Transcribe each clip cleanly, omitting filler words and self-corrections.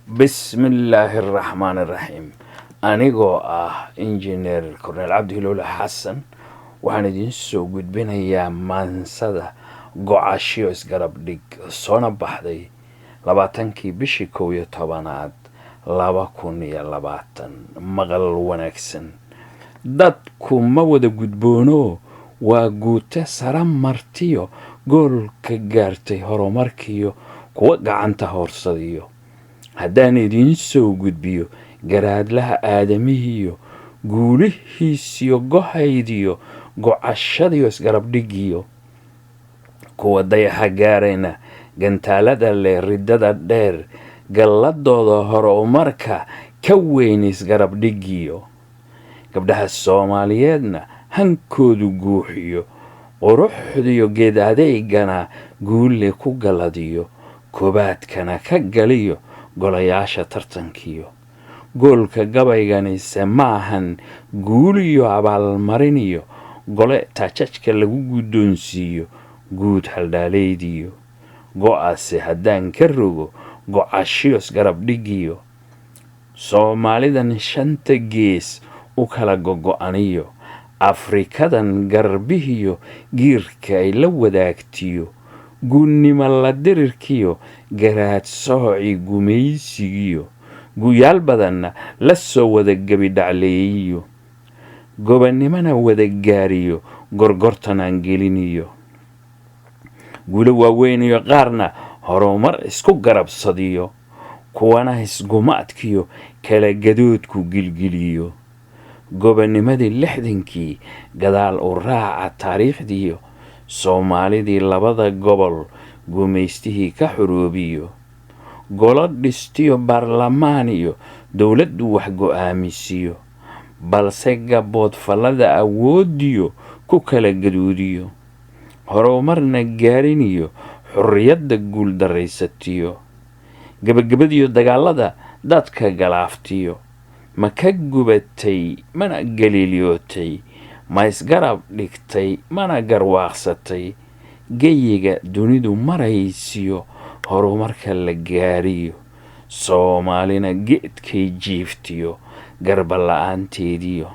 Bismillaahi araxmaan iraxiim. Anigoo ah Injineer Korneel Cabdi Hilowle Xasan, waxaan idiin soo gudbinayaa maansada Gocashiyo Isgarab Dhig, soona baxday 20-kii bishii 11aad 2020. Maqal wanaagsan. Dadku ma wada gudboono, waa guute sara martiyo goolka gaartay horumarkiyo kuwa gacanta hoorsadiyo. Haddaan idiin soo gudbiyo garaadlaha aadamihiyo guulihiisiyo gohaydiyo gocashadiyo isgarabdhigiyo kuwa dayaxa gaarayna, gantaalada leh riddada dheer, galladooda horumarka ka weyn isgarabdhigiyo, gabdhaha Soomaaliyeedna hankoodu guuxiyo, quruxdiyo geed adeygana guulle ku galladiyo, koobaadkana ka galiyo golayaasha tartankiyo goolka gabayganise maahan guuliyo abaalmariniyo gole taajajka lagu guddoonsiiyo guud haldhaaleydiyo. Go-ase haddaan ka rogo gocashiyo isgarabdhigiyo Soomaalidan shanta gees u kala gogo-aniyo, Afrikadan garbihiyo giirka ay la wadaagtiyo, guunnimo la dirirkiyo garaad sooci gumaysigiyo, guyaal badanna la soo wada gebi dhacleeyiyo, gobannimona wada gaariyo, gorgortan aan geliniyo, guulo waaweyniyo, qaarna horumar isku garabsadiyo, kuwana isgumaadkiyo kala gadoodku gilgiliyo, gobonnimadii 60-kii gadaal u raaca taariikhdiyo, Soomaalidii labada gobol gumaystihii ka xoroobiyo, golo dhistiyo baarlamaan iyo dowladdu wax go-aamisiyo, balse gaboodfallada awoodiyo ku kala gaduudiyo, horumarna gaariniyo, xorriyadda guul daraysatiyo, gebagabadiyo dagaalada dadka galaaftiyo, ma ka gubatay mana galiilyootay, ma isgarab dhigtay mana garwaaqsatay geyiga dunidu maraysiyo horumarka la gaariyo, Soomaalina geedkay jiiftiyo garba la-aanteediyo,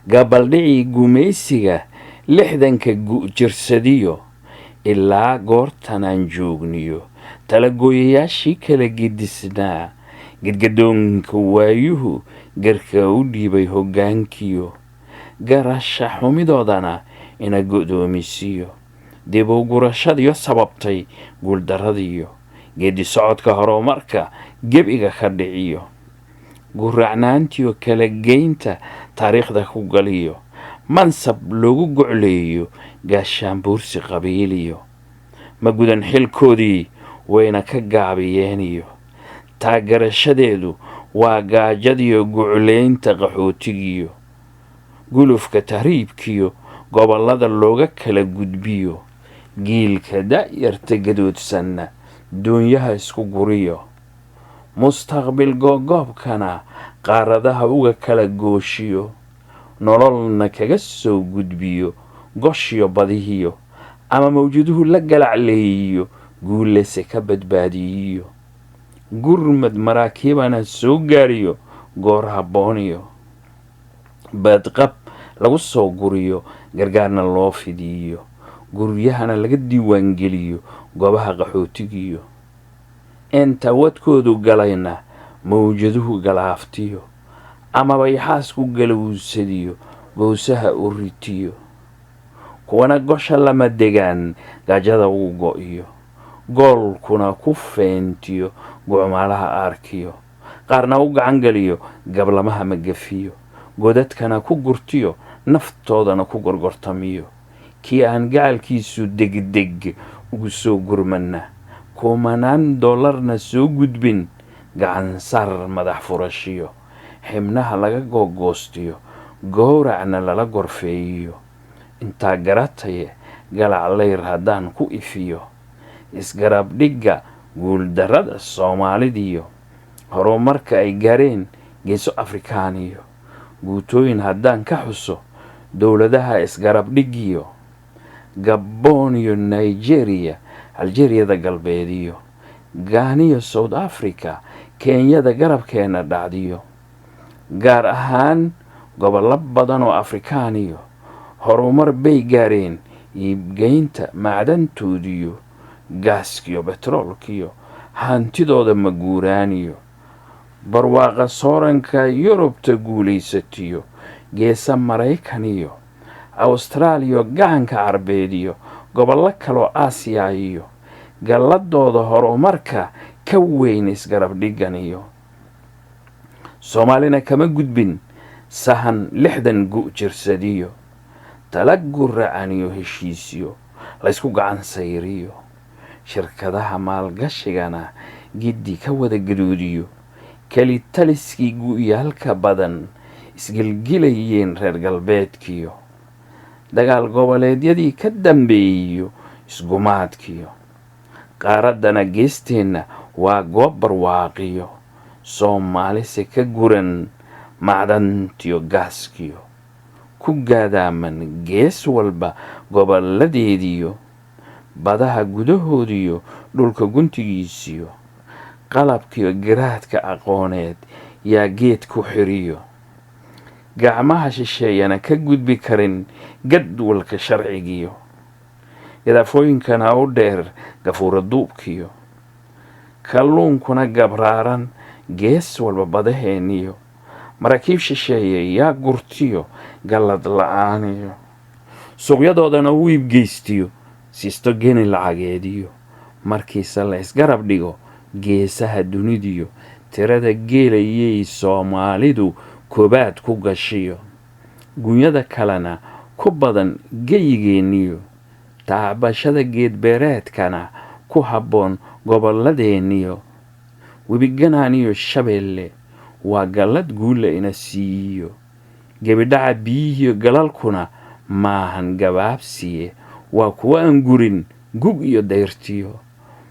gabaldhicii gumaysiga 60-ka gu'jirsadiyo ilaa goortan aan joogniyo, talagooyayaashii kala gedisnaa, gedgadoonka waayuhu garka u dhiibay hoggaankiyo, garasha xumidoodana ina go'doomisiyo, dib u gurashadiyo sababtay guuldarradiyo, geedi socodka horumarka gebiga ka dhiciyo, guracnaantiyo kala geynta taariikhda ku galiyo, mansab loogu gocleeyo gaashaanbuursi qabiiliyo, ma gudan xilkoodii wayna ka gaabiyeeniyo, taagarashadeedu waa gaajadiyo gucleynta qaxootigiyo, gulufka tahriibkiyo gobollada looga kala gudbiyo, giilka da'yarta gadoodsanna doonyaha isku guriyo, mustaqbil googoobkana qaaradaha uga kala gooshiyo, nololna kaga soo gudbiyo goshiyo badihiyo, ama mawjaduhu la galacleeyiyo, guulese ka badbaadiyiyo, gurmad maraakiibana soo gaariyo goor habbooniyo, baadqab lagu soo guriyo, gargaarna loo fidiyo, guryahana laga diiwaangeliyo goobaha qaxootigiyo, inta wadkoodu galayna mawjaduhu galaaftiyo, amaba yaxaasku galowsadiyo gowsaha u ritiyo, kuwana gosha lama degaan gaajada ugu go'iyo, goolkuna ku feentiyo gucmaalaha aarkiyo, qaarna u gacan geliyo gablamaha magafiyo, godadkana ku gurtiyo, naftoodana ku gorgortamiyo, kii aan gacalkiisu degdeg ugu soo gurmanna kumanaan dollarna soo gudbin, gacansaar madax furashiyo, xibnaha laga googoostiyo, gowracna lala gorfeeyiyo. Intaa garataye galac layr haddaan ku ifiyo isgarabdhigga guuldarrada Soomaalidiyo horumarka ay gaareen geeso Afrikaaniyo, guutooyin haddaan ka xuso dowladaha isgarabdhigiyo, Gaboon iyo Nigeria, Aljeriyada galbeediyo. Gaaniyo South Africa, Kenyada garabkeenna dhacdiyo, gaar ahaan gobollo badan oo Afrikaaniyo, horumar bay gaareen iibgeynta macdantoodiyo, gaaskiyo betroolkiyo, hantidooda maguuraaniyo, barwaaqa sooranka Yurubta guulaysatiyo, geesa Maraykaniyo Awstraaliyo, gacanka Carbeediyo, gobollo kaloo Aasiya iyo, galladooda horumarka ka weyn isgarab dhiganiyo. Soomaalina kama gudbin sahan 60 gu jirsadiyo, tala guracaniyo, heshiisyo laysku gacan sayriyo, shirkadaha maalgashigana giddi ka wada gaduudiyo, kelitaliskii gu'yaalka badan isgilgilayeen reer galbeedkiyo, dagaal goboleedyadii ka dambeeyiyo, isgumaadkiyo. Qaaraddana geesteenna waa goob barwaaqiyo, Soomaalise ka guran macdantiyo gaaskiyo, ku gaadaaman gees walba gobolladeediyo, badaha gudahoodiyo, dhulka guntigiisiyo, qalabkiyo garaadka aqooneed yaa geed ku xiriyo, gacmaha shisheeyana ka gudbi karin gadwalka sharcigiyo, gadaafooyinkana u dheer gafuura duubkiyo, kalluunkuna gabraaran gees walba badaheeniyo, maraakiib shisheeye yaa gurtiyo gallad la-aaniyo, suuqyadoodana u iibgeystiyo, siisto geni lacageediyo. Markiise la isgarab dhigo geesaha dunidiyo, tirada geelayay Soomaalidu koobaad ku gashiyo, gunyada kalena ku badan geyigeenniyo, taabashada geedbeereedkana ku habboon gobolladeeniyo, webiganaaniyo Shabeelle waa gallad guulla ina siiyo, gebidhaca biyihiyo galalkuna maahan gabaabsiye, waa kuwa aan gurin gug iyo dayrtiyo.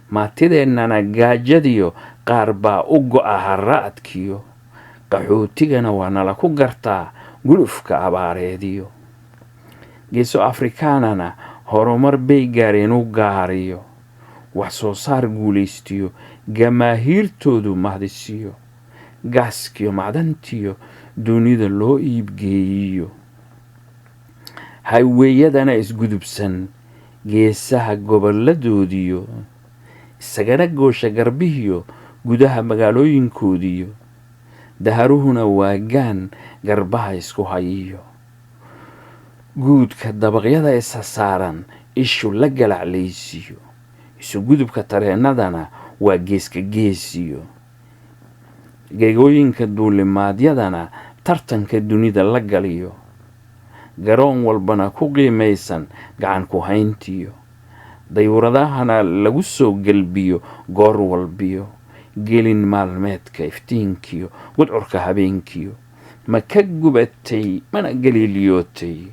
Maatideennana gaajadiyo qaar baa u go'a haraadkiyo, qaxootigana waa nala ku gartaa gulufka abaareediyo. Geeso Afrikaanana horumar bay gaareen u gaariyo, wax soo saar guulaystiyo, gamaahiirtoodu mahdisiyo, gaaskiyo macdantiyo dunida loo iibgeeyiyo, hayweeyadana isgudubsan geesaha gobolladoodiyo, isagana goosha garbihiyo gudaha magaalooyinkoodiyo, daharuhuna waagaan garbaha isku hayiyo, guudka dabaqyada isa saaran ishu la galaclaysiiyo, isugudubka tareennadana waa geeska geesiyo, geegooyinka duulimaadyadana tartanka dunida la galiyo, garoon walbana ku qiimaysan gacan ku hayntiyo, dayuuradahana lagu soo gelbiyo goor walbiyo, gelin maalmeedka iftiinkiyo gudcurka habeenkiyo. Ma ka gubatay mana galiiliyootay,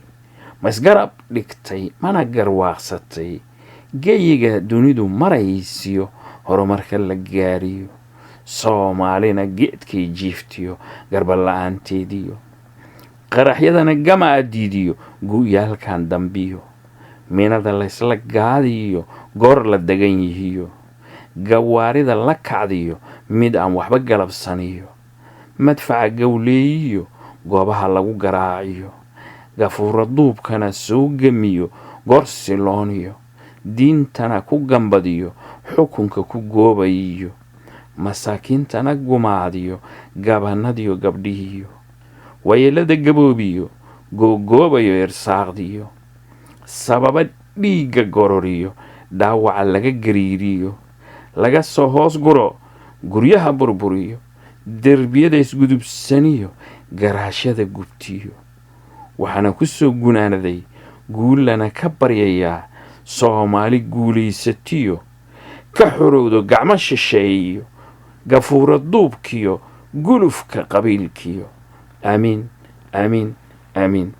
ma isgarab dhigtay mana garwaaqsatay geyiga dunidu maraysiyo horumarka la gaariyo? Soomaalina geedkay jiiftiyo garba la-aanteediyo, qaraxyadana gama adiidiyo gu'yaalkan dambiyo, minada laysla gaadiyo goor la degan yihiyo, gawaarida la kacdiyo mid aan waxba galabsaniyo, madfaca gowleeyiyo goobaha lagu garaaciyo, gafuura duubkana soo gemiyo goor silooniyo, diintana ku gambadiyo xukunka ku goobayiyo, masaakiintana gumaadiyo gabanadiyo gabdhihiyo, waayeelada gaboobiyo googoobayo irsaaqdiyo, sababa dhiigga gororiyo dhaawaca laga gariiriyo, laga soo hoos guro guryaha burburiyo, derbiyada isgudubsaniyo garaashyada gubtiyo. Waxaana ku soo gunaanaday guullana ka baryayaa Soomaali guulaysatiyo, ka xorowdo gacmo shisheeyiyo gafuura duubkiyo gulufka qabiilkiyo. Aamiin, aamiin, aamiin.